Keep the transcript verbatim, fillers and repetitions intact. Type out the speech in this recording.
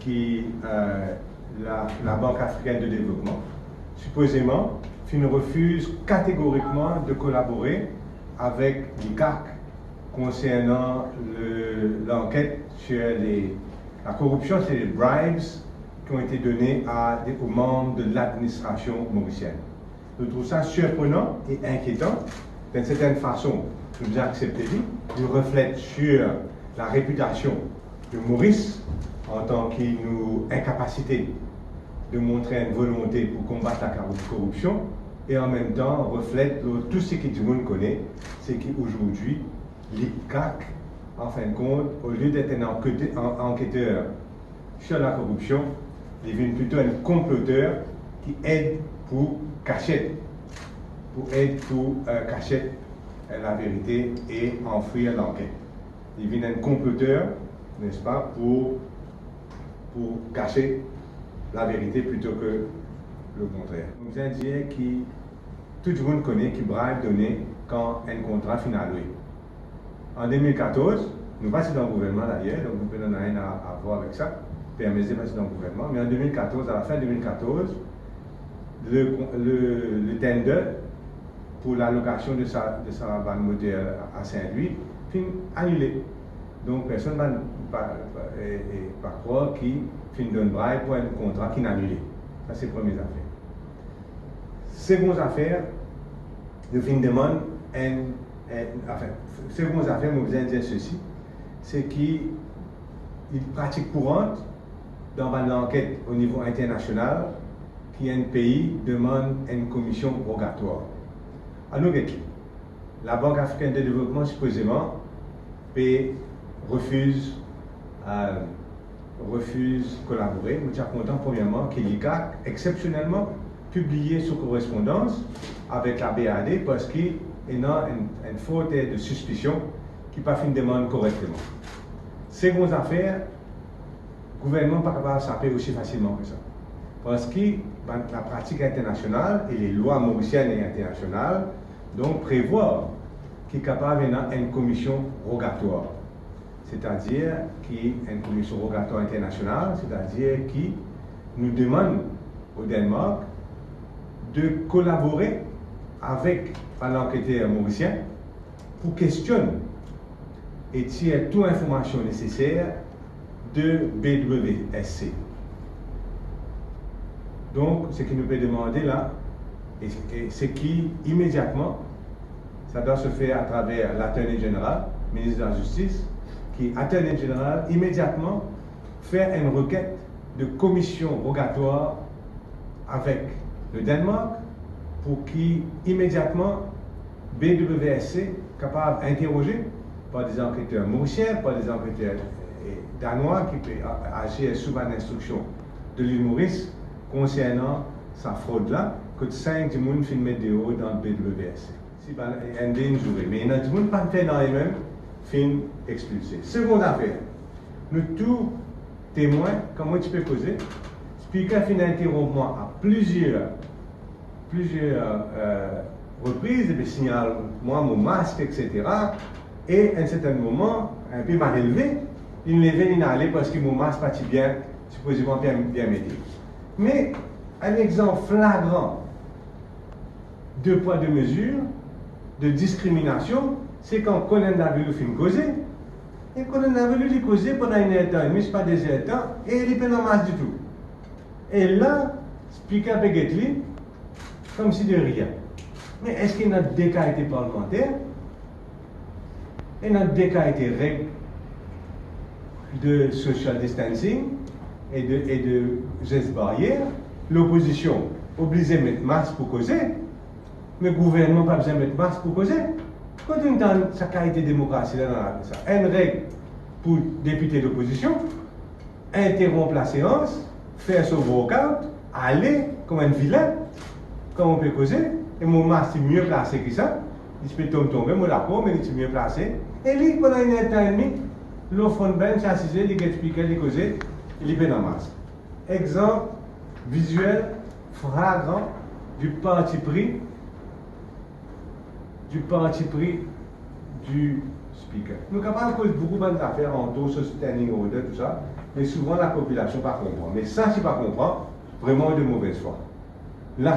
ki, euh, la, la Banque Africaine de Développement, sipozeman, finn refiz kategorikman de kolabore avek l'IGAC konsernan le, lanket sur les, la corruption, c'est les bribes qui ont été données à des, aux membres de l'administration mauricienne. Nou trouv sa sirprenan e inkietan. D'une certaine façon, nou bizin aksepte li, li reflet sur la repitasion de Moris antan ki nou inkapasite de montre enn volonte pou konbat la koripsion, e an mem tan reflet lor tou seki dimoun kone, seki azordi l'IGAC, an fin de kont, olie d'être enn ankete-, an-, anketer sur la koripsion, li vinn plito enn konploter ki ed pou kasiet, pou ed pou, euh, kasiet, euh, laverite e anfrir lanket. Li vinn enn konploter, nespa, pou, pou kasiet laverite plito ki le kontrer. Donk, sa vedir ki tou dimoun kone ki bribe done kan enn kontra finn ale. An de mil katorz, nou pa ti dan gouvernman dayer, donk nou pena nanye a, a vwar avek sa, Pierre Meze pa ti dan gouvernman, me an de mil katorz, a la fin de mil katorz, le, le, le tender pou lalokasion de sa, de sa bann moter a Saint-Louis finn anile. Donk, personn pa, pa, pa, e, e pa krwar ki finn donn bribe pou enn kontra ki anile. Sa, se premie zafer. Segon zafer, nou finn demann enn, enn, anfin, segon zafer, mo bizin dir sesi, se ki li pratik kouran dan bann lanket o nivo internasional ki enn pei demann enn komision rogatwar. Anou get li. La Banque Africaine de Développement, sipozeman, pe refiz, euh, refiz kolabore. Mo ti a kontan, premierman, ki l'IGAC, eksepsionelman, pibliye so korespondans avek la BAD, parski ena enn, enn for er de sispision ki pa finn demann korekteman. Segon zafer, gouvernman pa kapav sape osi fasilman ki sa. Parski bann, la pratik internasional e lalwa morisienn e internasional, donk, prevwar ki kapav ena enn komision rogatwar. Setadir ki enn komision rogatwar internasional, setadir ki nou demann o Denmark de kolabore avek bann lanketer morisien pou kestionn e tir tou informasion neseser de BWSC. Donk, seki nou pe demande la, e, e seki imediatman, sa dwa se fer atraver l'Attorney General, minis de la Zistis, ki Attorney General imediatman fer enn reket de komision rogatwar avek le Denmark pou ki imediatman BWSC kapav interoze par de zanketer morisien, par de zanketer, eh, danwa ki pe a-, azir sou bann instriksion de Lil Moris konsernan sa frod la, kot sink dimoun finn met deor dan BWSC. Si bann, enn de inn zoure, me ena dimoun pa'nn fer nanye mem, finn expilse. Segon zafer, nou tou temwin, kan mo ti pe koze, Spiker finn interonp mwa a plizier, plizier, eh, repriz, e pe signal mwa mo mask, et cetera. E enn sertin moman, enpe malelve, linn leve, linn ale parski mo mask pa ti bien, sipozeman bien, bien mete. Me enn exanp flagran de pwa, de mezir, de diskriminasion, se kan Colin Davelou finn koze. E Colin Davelou, li koze pandan enn er tan edmi, sipa de zer tan, e li pena mask ditou. E la, Spiker pe get li, koumsi de rien. Me eski ena de kalite parlimanter? Ena de kalite reg de social distancing e de, e de zes baryer. Lopozision oblize met mask pou koze, me gouvernman pa bizin met mask pou koze. Kot inn tann sa kalite demokrasi la dan lavi sa? Enn reg pou depite lopozision, interonp laseans, fer so walkout, ale kouma enn vilin, kan mo pe koze, e mo mask ti mie plase ki sa, li ti pe tom tonbe, mo dakor, me li ti mie plase, e li, pandan enn er tan edmi, lor front bench, asize, li get Spiker, li koze, e li pena mask. Exanp viziel flagran du parti pris, du parti pris du Spiker. Nou kapav koz boukou bann zafer antour so standing order, tou sa, E souvan lapopilasion pa konpran. Me sa, si pa konpran, vreman de movez fwa. La,